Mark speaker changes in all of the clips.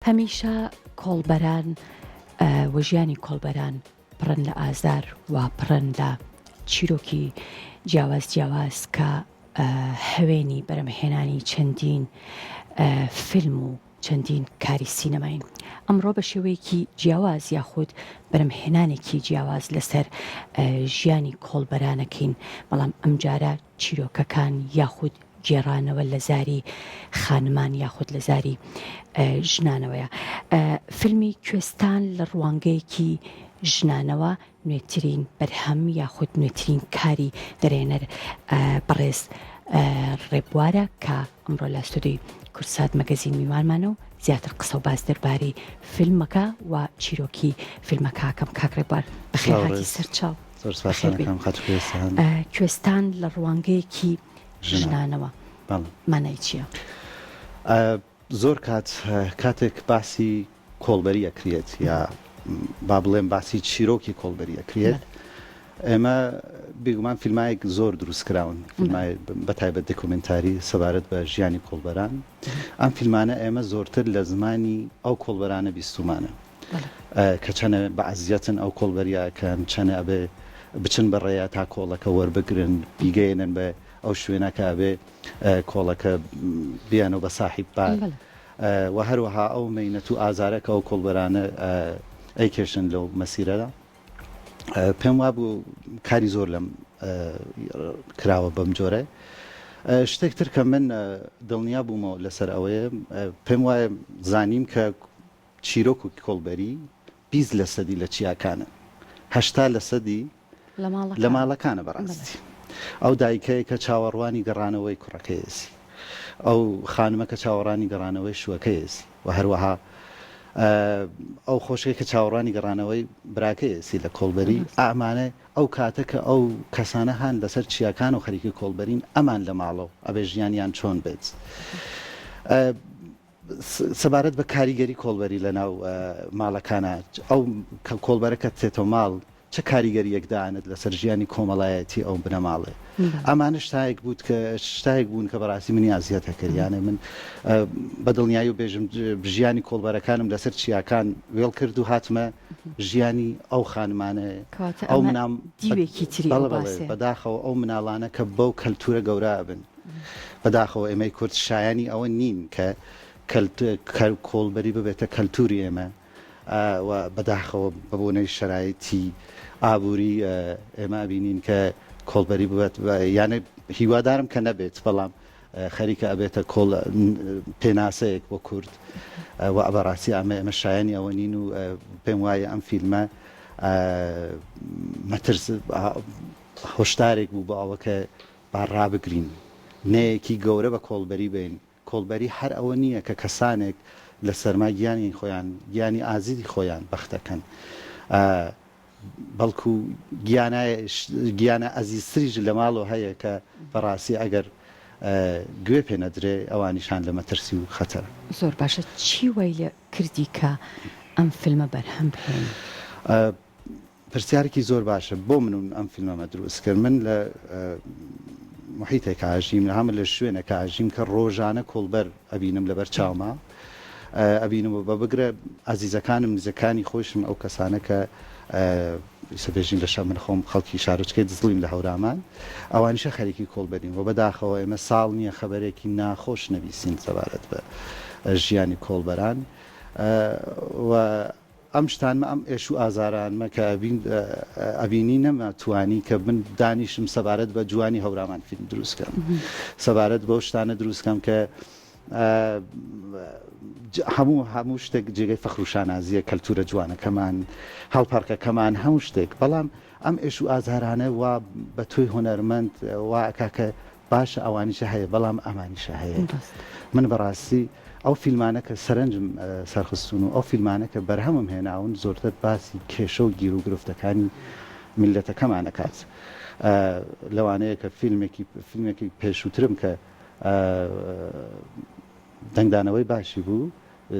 Speaker 1: هەمیشە کۆڵبەران و ژیانی کۆڵبەران پڕن لە ئازار و پڕن لە چیرۆکی جیاواز جیاواز کە هەوێنی بەرەمهێنانی چەندین فیلم و چەندین کاری سینەماین. ئەمڕۆ بە شێوەیەکی جیاواز یاخود بەرەمهێنانێکی جیاواز لەسەر ژیانی کۆڵبەرانەکەین، بەڵام ئەمجارە چیرۆکەکان یاخود گێڕانەوە لە زاری خانمان یاخود لە زاری ژنانەوەیە. فیلمی کوێستان لە ڕوانگەیەکی ژنانەوە نوێترین بەرهەم یاخود نوێترین کاری دەرهێنەر بەڕێز ڕێبوارە کە ئەمڕۆ لە ستۆدیۆی کوردسات مەگەزین میوانمانە و زیاتر قسە و باس دەربارەی فیلمەکە و چیرۆکی فیلمەکەکەم کاک ڕێبوار بەخێرهاتی سەرچاو.
Speaker 2: زۆر سپاستان ئەکەم خاتوو کوێستان.
Speaker 1: کوێستان لە ڕوانگەیەکی ژنانەوە مانای چییە؟
Speaker 2: زۆر کات کاتێک باسی کۆڵبەری ئەکرێت یا با بڵێم باسی چیرۆکی کۆڵبەری ئەکرێت ئێمە بێگومان فیلمایەک زۆر دروست کراون فیلمای بە تایبەت دکومنتاری سەبارەت بە ژیانی کۆڵبەران ئەم فیلمانە ئێمە زۆرتر لە زمانی ئەو کۆڵبەرانە بیستومانە کە چەنە بە ئەزیەتن ئەو کۆڵبەریە ئەکەن، چەنە ئەبێ بچن بە ڕێیا تا کۆڵەکە وەربگرن، بیگەیەنن بە ئەو شوێنە کە ئەبێ کۆڵەکە بیەنەوە بە ساحیب بار و هەروەها ئەو مەینەت و ئازارە کە ئەو کۆڵبەرانە ئەیکێشن لەو مەسیرەدا. پێم وابوو کاری زۆر لەم کراوە بەم جۆرە. شتێک تر کە من دڵنیا بوومەوە لەسەر ئەوەیە پێم وایە زانیم کە چیرۆک و کۆڵبەری 20 لەسەدی لە چیاکانن، 80 لەسەدی لە ماڵەکانە. بەڕاستی ئەو دایکەیە کە چاوەڕوانی گەڕانەوەی کوڕەکەیەسی، ئەو خانمە کە چاوەڕانی گەڕانەوەی شووەکەیەسی و هەروەها ئەو خۆشکەی کە چاوەڕوانی گەڕانەوەی براکەیەسی لە کۆڵبەری، ئەمانە ئەو کاتە کە ئەو کەسانە هان لەسەر چیاکان و خەریکی کۆڵبەرین، ئەمان لە ماڵەوە ئەبێ ژیانیان چۆن بێت؟ سەبارەت بە کاریگەری کۆڵبەری لە ناو ماڵەکانا، ئەو کۆڵبەرە کە تێتەوە ماڵ چ کاریگەرییەک دائەنێت لەسەر ژیانی کۆمەڵایەتی ئەو بنەماڵەیە؟ ئەمانە شتایەک بووت کە شتایەک بوون کە بەڕاستی منی ئازیەت ئەکرد. یانێ من بە دڵنیایی و بێژم ژیانی کۆڵبەرەکانم لەسەر چیاکان وێڵ کرد و هاتمە ژیانی ئەو خانمانە
Speaker 1: کەواتە
Speaker 2: ئەو
Speaker 1: ئەمە
Speaker 2: منام
Speaker 1: دیوێکی تری ئەو
Speaker 2: بەڵێ بەڵێ
Speaker 1: باسەیە.
Speaker 2: بەداخەوە ئەو مناڵانە کە بەو کەلتوورە گەورە ئەبن بەداخەوە ئێمەی کورد شایانی ئەوە نین کە کۆڵبەری ببێتە کەلتوری ئێمە و بەداخەوە بەبۆنەی شەرایتی ئابووری ئێمە ئەبینین کە کۆڵبەری ببێت یانە هیوادارم کە نەبێت بەڵام خەریکە ئەبێتە کۆڵ پێناسەیەک بۆ کورد و بەڕاستی ئەمە ئێمە شایانی ئەوە نین و پێم وایە ئەم فیلمە مەترس هۆشدارێک بوو بۆ ئەوە کە با ڕابگرین نەیەکی گەورە بە کۆڵبەری بەین، کۆڵبەری هەر ئەوە نییە کە کەسانێک لە سەرما گیانی خۆیان، گیانی ئازیزی خۆیان بەخت دەکەن، بەڵکو گیانە ئەزیزتریش لە ماڵەوە هەیە کە بەڕاستی ئەگەر گوێ پێ نەدرێ ئەوانیش هان لە مەترسی و خەتەرن.
Speaker 1: زۆر باشە چی وای لێ کردی کە ئەم فیلمە بەرهەم بهێنی؟
Speaker 2: پرسیارێکی زۆر باشە بۆ من ئەم فیلمەمە دروست کرد من لە محیتێک ئاژیم لە هەمە لە شوێنێک ئاژیم کە ڕۆژانە کۆڵبەر ئەبینم لەبەر چاوما ئەبینم و بە بگرە ئازیزەکانم نزیکانی خۆشم ئەو کەسانە کە سەبێژین لە من خۆم خەڵکی شارۆچکەی دزڵیم لە هەورامان ئەوانیشە خەریکی کۆڵبەرین و بەداخەوە ئێمە ساڵ نییە خەبەرێکی ناخۆش نەبیسین سەبارەت بە ژیانی کۆڵبەران و ئەم شتانمە ئەم ئێش و ئازارانمە کە ئەبینی نەما توانی کە من دانیشم سەبارەت بە جوانی هەورامان فیلم دروست کەم سەبارەت بەو شتانە دروست کەم کە هەموو هەموو شتێک جێگەی فەخر و شانازیە کەلتورە جوانەکەمان هەڵپەڕکەکەمان هەموو شتێک بەڵام ئەم ئێش و ئازارانە وا بە تۆی هونەرمەند وا ئەکا کە باشە ئەوانیشە هەیە بەڵام ئەمانیشە هەیە من بەڕاستی ئەو فیلمانە کە سەرنجم سەرخستوون و ئەو فیلمانە کە بەرهەمم هێناون زۆرتر باسی کێشە و گیر و گرفتەکانی میللەتەکەمان ئەکات لەوانەیە کە فیلمێکی فیلمێکی پێشووترم کە دەنگدانەوەی باشی بوو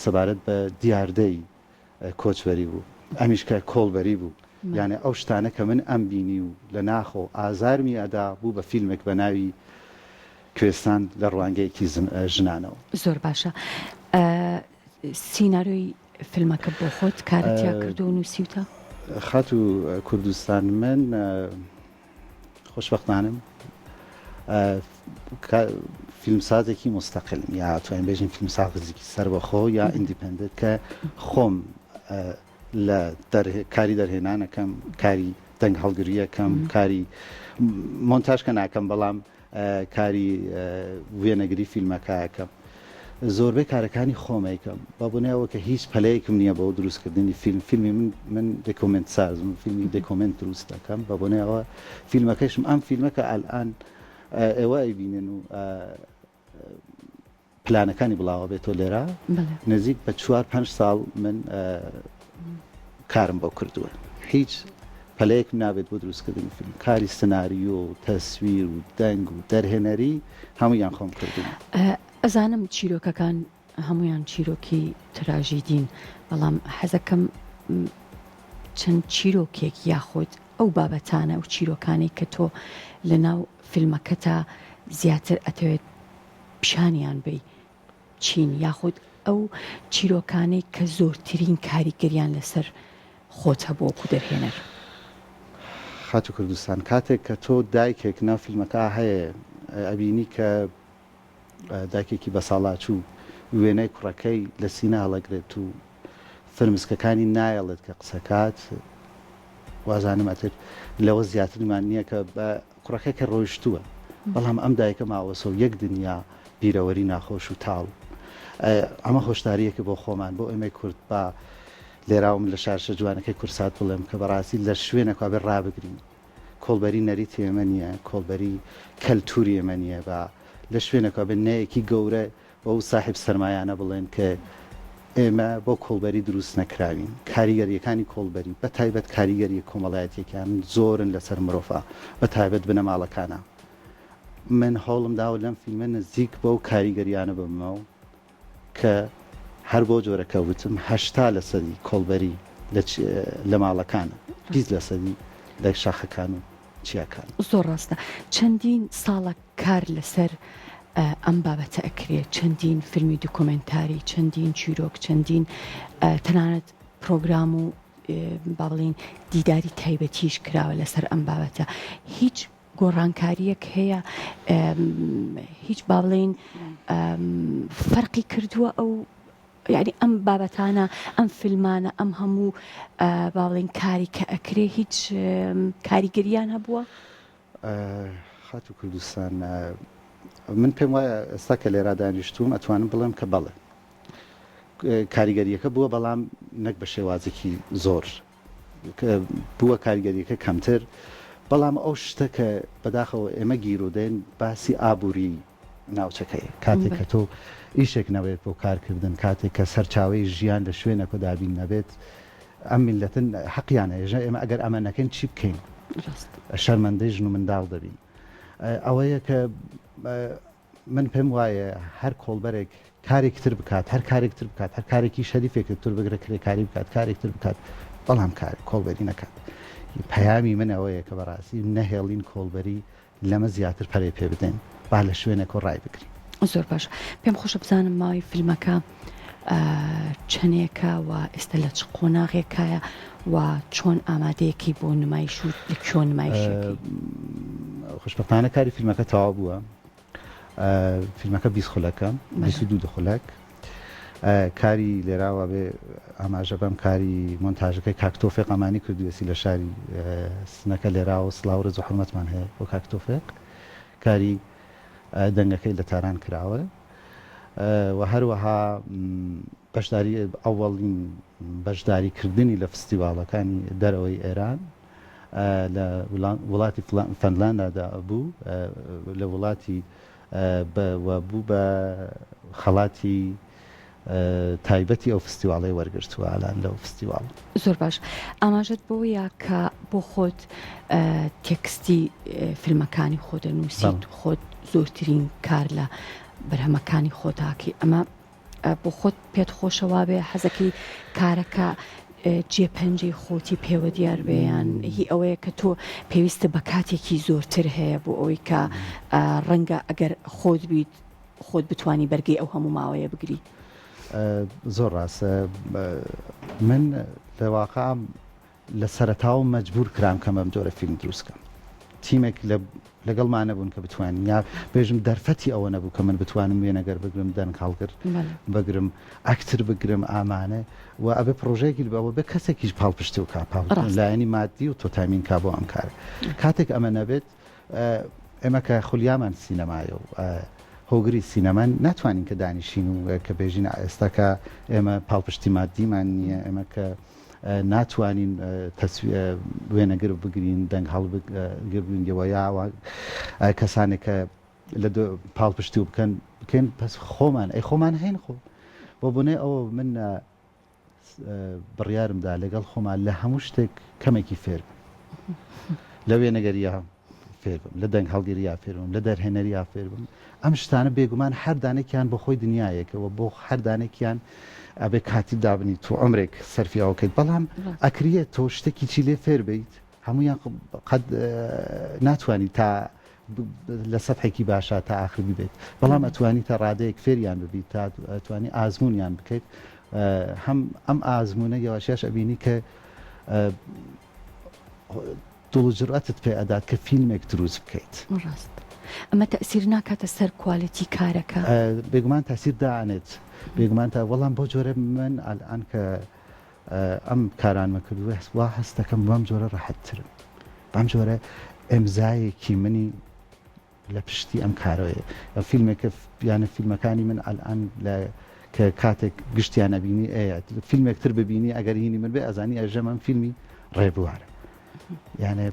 Speaker 2: سەبارەت بە دیاردەی کۆچبەری بوو ئەمیش کە کۆڵبەری بوو یانێ ئەو شتانە کە من ئەم بینی و لە ناخۆ ئازارمی ئەدا بوو بە فیلمێک بە ناوی کوێستان لە ڕوانگەیەکی ژنانەوە.
Speaker 1: زۆر باشە. سیناریۆی فیلمەکە بۆ خۆت کارت تیا کردووە و نووسیوتە؟
Speaker 2: خاتوو کوردستان من خۆشبەختانم فیلمسازێکی مستەقلم یا توانین بێژین فیلمسازێکی سەربەخۆ یا independent کە خۆم لە کاری دەرهێنانەکەم کاری دەنگ هەڵگریەکەم کاری مۆنتاژ کە ناکەم بەڵام کاری وێنەگری فیلمەکە ئەکەم زۆربەی کارەکانی خۆم ئەیکەم بە بۆنەی ئەوە کە هیچ پەلەیەکم نییە بۆ دروستکردنی فیلم فیلمی من من دێکۆمێنت سازم فیلمی دێکۆمێنت دروست دەکەم بە بۆنەی ئەوە فیلمەکەشم ئەم فیلمەکە ئەلئان ئێوە ئەیبینن و پلانەکانی بڵاوە بێتۆ لێرە نزیک بە چوار پێنج ساڵ من کارم بۆ کردووە هیچ پەلەیەکم نابێت بۆ دروستکردنی فیلم کاری سناریۆ و تەسویر و دەنگ و دەرهێنەری هەموویان خۆم کردوومە.
Speaker 1: ئەزانم چیرۆکەکان هەموویان چیرۆکی تراژیدین بەڵام حەزەکەم چەند چیرۆکێک یاخود ئەو بابەتانە ئەو چیرۆکانەی کە تۆ لەناو فیلمەکەتا زیاتر ئەتەوێت پیشانیان بەی چین یاخود ئەو چیرۆکانەی کە زۆرترین کاریگەریان لەسەر خۆت هەبوو وەکو دەرهێنەر؟
Speaker 2: خاتوو کوردستان کاتێک کە تۆ دایکێک ناو فیلمەکە هەیە ئەبینی کە دایکێکی بەساڵاچوو وێنەی کوڕەکەی لە سینە هەڵەگرێت و فرمسکەکانی نایەڵێت کە قسەکات وازانم ئەتر لەوە زیاترمان نییە کە بە کوڕەکە کە ڕۆیشتووە بەڵام ئەم دایکە ماوەسەو یەک دنیا بیرەوەری ناخۆش و تاڵ ئەمە هۆشداریەکە بۆ خۆمان بۆ ئێمەی کورد با لێراوم لە شارشە جوانەکەی کورسات بڵێم کە بەڕاستی لە شوێنێک بێ ڕابگرین کۆڵبەری نەریتی ئێمە نییە کۆڵبەری کەلتوری ئێمە نییە با لە شوێنێک بێ نەیەکی گەورە بەو ساحیب سەرمایانە بڵێن کە ئێمە بۆ کۆڵبەری دروست نەکراوین، کاریگەرییەکانی کۆڵبەری بە تایبەت کاریگەرییە کۆمەڵایەتییەکان زۆرن لەسەر مرۆڤ بە تایبەت بنەماڵەکانە. من هەوڵم داوە لەم فیلمە نزیک بەو کاریگەرییانە ببمەوە کە هەر بەو جۆرە کە وتم 80 لەسەدی کۆڵبەری لە ماڵەکانە، 20 لەسەدی لە شاخەکان و چیاکان.
Speaker 1: زۆر ڕاستە چەندین ساڵە کار لەسەر ئەم بابەتە ئەکرێ چەندین فیلمی دوکۆمێنتاری چەندین چیرۆک چەندین تەنانەت پرۆگرام و با بڵێین دیداری تایبەتیش کراوە لەسەر ئەم بابەتە هیچ گۆڕانکاریەک هەیە هیچ با بڵێین فەرقی کردووە ئەو یانی ئەم بابەتانە ئەم فیلمانە ئەم هەموو با بڵێین کاری کە ئەکرێ هیچ کاریگەریان هەبووە؟
Speaker 2: خاتوو کوردستان من پێم وایە ئێستا کە لێرا دانیشتووم ئەتوانم بڵێم کە بەڵێ کاریگەریەکە بووە بەڵام نەک بە شێوازێکی زۆر بووە کاریگەریەکە کەمتر بەڵام ئەو شتە کە بەداخەوە ئێمە گیرۆدەین باسی ئابووری ناوچەکەیە. کاتێک کە تۆ ئیشێک نەبێت بۆ کارکردن، کاتێک کە سەرچاوەی ژیان لە شوێنەکە دابین نەبێت، ئەم میللەتە حەقیان هەیە، ئێمە ئەگەر ئەمە نەکەین چی بکەین؟ شەرمەندەی ژن و منداڵ دەبین. ئەوەیە کە من پێم وایە هەر کۆڵبەرێک کارێک تر بکات، هەر کارێک تر بکات، هەر کارێکی شەریفێک تر بگرە کرێکاری بکات، کارێک تر بکات، بەڵام کار کۆڵبەری نەکات. پەیامی من ئەوەیە کە بەڕاستی نەهێڵین کۆڵبەری لەمە زیاتر پەرەی پێ بدەین با لە شوێنێکەوە ڕای بگرین.
Speaker 1: زۆر باشە پێم خۆشە بزانم ماوەی فیلمەکە چەنێکە و ئێستا لە چ قۆناغێکایە و چۆن ئامادەیەکەی بۆ نمایش و لە کوێ نمایشەکەی؟
Speaker 2: خۆشبەختانە کاری فیلمەکە تەواو بووە فیلمەکە 20 خولەکە 22 خولەک کاری لێراوە بێ ئاماژە بەم کاری مۆنتاژەکەی کاک تۆفیق ئەمانی کردویەسی لە شاری سنەکە لێراوە سڵاو ڕێز و حورمەتمان هەیە بۆ کاک تۆفیق کاری دەنگەکەی لە تاران کراوە و هەروەها بەشداری ئەوەڵین بەشداری کردنی لە فستیواڵەکانی دەرەوەی ئێران لە وڵاتی فەنلاندادا بوو لە وڵاتی و بوو بە خەڵاتی تایبەتی ئەو فستیواڵەی وەرگرتووە ئالان لەو فستیواڵ.
Speaker 1: زۆر باش ئاماژەت بەوەیا کە بۆ خۆت تێکستی فیلمەکانی خۆت دەنووسیت و خۆت زۆرترین کار لە بەرهەمەکانی خۆتاکەی ئەمە بۆ خۆت پێت خۆشە وابێ حەزەکەی کارەکە جێ پەنجەی خۆتی پێوە دیار بێ یان هی ئەوەیە کە تۆ پێویستە بە کاتێکی زۆرتر هەیە بۆ ئەوەی کە ڕەنگە ئەگەر خۆت بیت خۆت بتانی بەرگەی ئەو هەموو ماوەیە بگری.
Speaker 2: زۆر ڕاستە من لە واقع لە سەرەتاوە مەجبور کرام کەم بەم جۆرە فیلم دروست کەم تیمێک لە لەگەڵما نەبوون کە بتوانین یا بێژم دەرفەتی ئەوە نەبوو کە من بتوانم وێنەگەر بگرم دەنگ هەڵگر بگرم ئەکتر بگرم ئامانە و ئەبێ پرۆژەیەکی بەوە بێ کەسێکیش پاڵپشتی و کا پاڵ لایەنی مادی و تۆتامین کا بۆ ئەم کارە کاتێک ئەمە نەبێت ئێمە کە خولیامان سینەمایە و هۆگری سینەمان ناتوانین کە دانیشین و کە بێژین ئێستا کە ئێمە پاڵپشتی مادیمان نییە ئێمە کە ناتوانین وێنەگر بگرین دەنگ هەڵبگرینەوە یا کەسانێک کە لە پاڵپشتی و بکەن بکەن پس خۆمان ئەی خۆمان هەین خۆ بۆ بنێ ئەوە من بڕیارم دا لەگەڵ خۆما لە هەموو شتێک کەمێکی فێر بم لە وێنەگەریا فێر بم لە دەنگ هەڵگریا فێر بم لە دەرهێنەریا فێر بم ئەم شتانە بێگومان هەر دانێکیان بۆ خۆی دنیایەکەوە بۆ هەر دانێکیان ئەبێ کاتی دابنی تو عمرێک سەرفی ئەوکەیت بەڵام ئەکریێت تۆ شتێکی چی لێ فێر بیت هەموویان قەت ناتوانی تا لە سەتحێکی باشە تا ئاخر ببێت بەڵام ئەتوانی تا ڕادەیەک فێریان ببیت تا ئەتوانی ئازمونیان بکەیت هەم ئەم ئازمونە یەواشیاش ئەبینی کە دڵ و جورئەتت پێ ئەدات کە فیلمێک دروست بکەیت.
Speaker 1: ڕاست ئەمە تەئسیر ناکاتە سەر quality کارەکە؟
Speaker 2: بێگومان تاسیر دائەنێت بێگومان تا وەڵام بۆ جۆرە من ئەلئان کە ئەم کارانمە کردووە وا هەست دەکەم بەم جۆرە ڕەحەتترم بەم جۆرە ئیمزایەکی منی لە پشتی ئەم کارەیە فیلمێکە یانە فیلمەکانی من ئەلئان لە کە کاتێک گشتیان ئەبینی ئەیە فیلمێک تر ببینی ئەگەر هینی من بێ ئەزانی ئەژەم ئەم فیلمی ڕێبوارە یانێ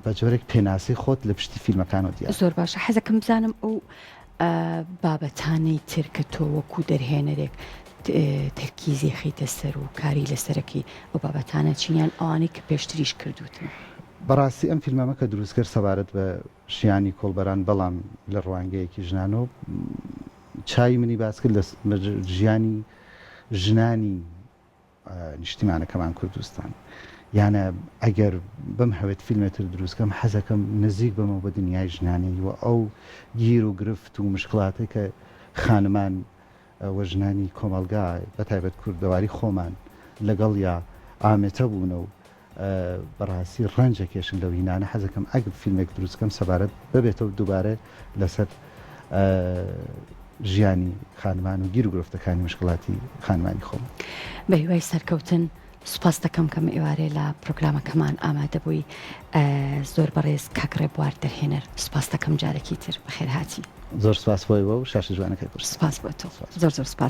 Speaker 2: بە جۆرێک پێناسەی خۆت لە پشتی فیلمەکانەوە دیارە.
Speaker 1: زۆر باشە حەزەکەم بزانم ئەو بابەتانەی تر کە تۆ وەکو دەرهێنەرێک تەرکیزی خیتە سەر و کاری لەسەرەکەی ئەو بابەتانە چین یان ئەوانەی کە پێشتریش کردوتن؟
Speaker 2: بەڕاستی ئەم فیلمەمە کە دروست کرد سەبارەت بە ژیانی کۆڵبەران بەڵام لە ڕوانگەیەکی ژنانەوە چاوی منی باس کرد لە ژیانی ژنانی نیشتیمانەکەمان کوردستان یانە ئەگەر بمهەوێت فیلمێ تر دروست کەم حەزەکەم نزیک بمەوە بە دنیای ژنانی و ئەو گیر و گرفت و مشکڵاتەی کە خانمان و ژنانی کۆمەڵگا بە تایبەت کوردەواری خۆمان لەگەڵ یا ئامێتە بوونە و بەڕاستی ڕەنج ئەکێشن لەو هینانە حەزەکەم ئەگەر فیلمێک دروست کەم سەبارەت ببێتەوە دووبارە لەسەر ژیانی خانمان و گیر و گرفتەکانی مشکڵاتی خانمانی خۆم.
Speaker 1: بە هیوای سەرکەوتن سوپاست دەکەم کەم ئێوارێ لە پرۆگرامەکەمان ئامادە بووی زۆر بەڕێز کاک ڕێبوار دەرهێنەر سوپاست دەکەم جارێکی تر بەخێرهاتی.
Speaker 2: زۆر سوپاس بۆ ئێوە و شاشە جوانەکەی کوردستان.
Speaker 1: سوپاس بۆ تۆ زۆر زۆر سوپاس.